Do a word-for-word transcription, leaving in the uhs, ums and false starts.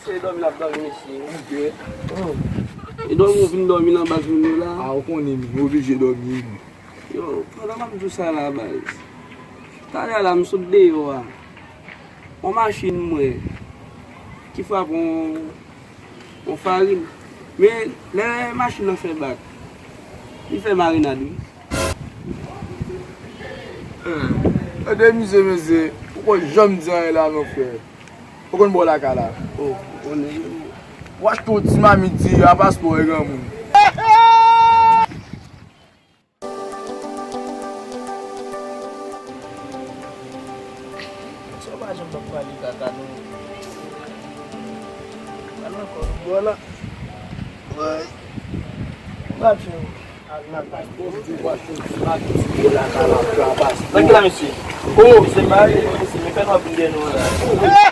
Se dòmi l ap dòmi, mesye. Ok. Oh. E dòmi ou vin dòmi nan baz moun yo la? A, ou konnen, m oblije dòmi. Yo, pandan m ap di w sa la, baz, talè a la, m sot deyò a. Yon machin m wè ki frape yon, yon farin. Men, lè machin nan fè bak, li fè marinad, wi. Tande, mizye, mezye, ou poko janm di anyen la non, frè. Ou konn bò lakay la. Oh, ou konnen. W achte yon ti mamit diri a paspò e granmoun. Sa w pa janm p ap pale kaka non. Pale ankò, bò la. Woy. M pa fè w. Nan ki la, mesye? Oh, se mari, mesye, men fè nou ap vin dèyè nou an la.